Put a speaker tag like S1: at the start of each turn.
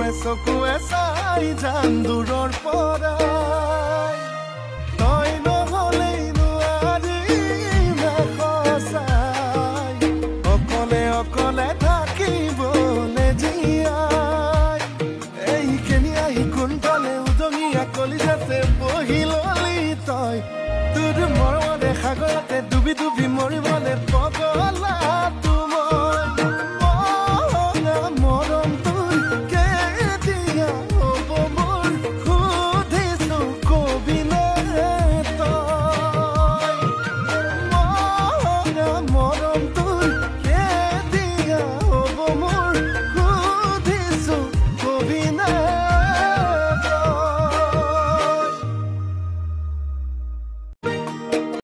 S1: চকুৱে চকুৱে চাই যাম দূৰৰ পৰাই। তই নহ'লেই নোৱাৰিম সঁচাই, অকলে অকলে থাকিবলে জীয়াই। এই কেনি আহি কোনফালে উদঙীয়া কলিজাতে বহি ললি তই, তোৰ মৰমতে সাগৰতে ডুবি ডুবি মৰিবলে পগলা।